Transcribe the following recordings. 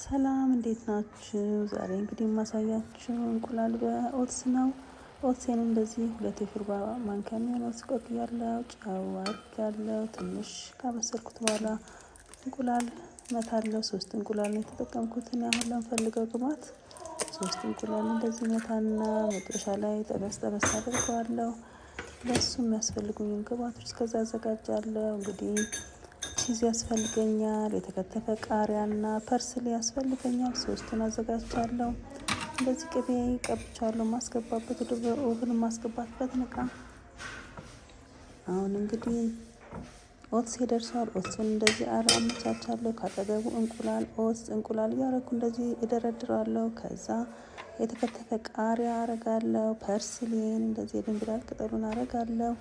ሰላም እንዴት ናችሁ? ዛሬ እንግዲህ የማሳያችሁ እንቁላል በ oats ነው። Oats ኤን እንደዚህ 2 የሾርባ ማንኪያ የሚሆን oats ቆቅያለሁ። ጨው አድርጊያለሁ። ትንሽ ካበሰልኩት በኋላ እንቁላል መታለሁ። ሶስት እንቁላል ነው የተጠቀምኩት እኔ አሁን ለምፈልገው ግብአት። ሶስት እንቁላል እንደዚህ መታና መጥበሻ ላይ ጠበስ ጠበስ አድርገዋለሁ። ለሱ የሚያስፈልጉኝን ግብአቶች እስከዛ አዘጋጃለሁ። እንግዲህ cheese ያስፈልገኛል፣ የተከተፈ ቃሪያና parsley ያስፈልገኛል። ሶስቱን አዘጋጅቻለሁ። እንደዚህ ቅቤ ቀብቻለሁ። ማስገባበት ወደ oven ማስገባትበት እቃ። አሁን እንግዲህ oats ደርሷል። Oats ኡን እንደዚህ አመቻቻለሁ። ካጠገቡ እንቁላል፣ oats፣ እንቁላል እያረኩ እንደዚህ እደረድራለሁ። ከዛ የተከተፈ ቃሪያ አረጋለሁ። Parsley ን እንደዚህ የድንብላል ቅጠሉን አረጋለሁ።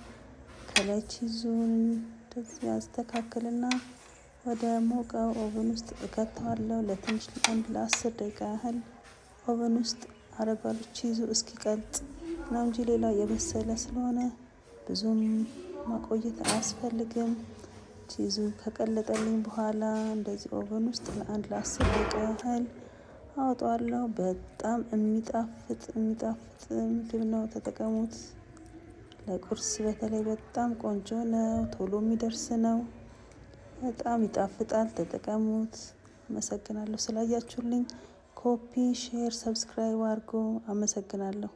ከላይ cheese ኡን እንደዚህ አስተካክልና ወደ ሞቀው oven ውስጥ እከተዋለሁ። ለትንሽ አንድ ለ10 ደቂቃ ያህል oven ውስጥ አረጋለሁ። Cheese ኡ እስኪቀልጥ ነው እንጂ ሌላ የበሰለ ስለሆነ ብዙም ማቆየት አያስፈልግም። Cheese ኡ ከቀለጠልኝ በኋላ እንደዚህ oven ውስጥ ለአንድ ለ10 ደቂቃ ያህል አወጣዋለሁ። በጣም የሚጣፍጥ የሚጣፍጥ ምግብ ነው። ተጠቀሙት። ለቁርስ በተለይ በጣም ቆንጆ ነው። ቶሎ የሚደርስ ነው። በጣም ይጣፍጣል። ተጠቀሙት። አመሰግናለሁ ስላያችሁልኝ። Copy፣ share፣ subscribe አድርጉ። አመሰግናለሁ።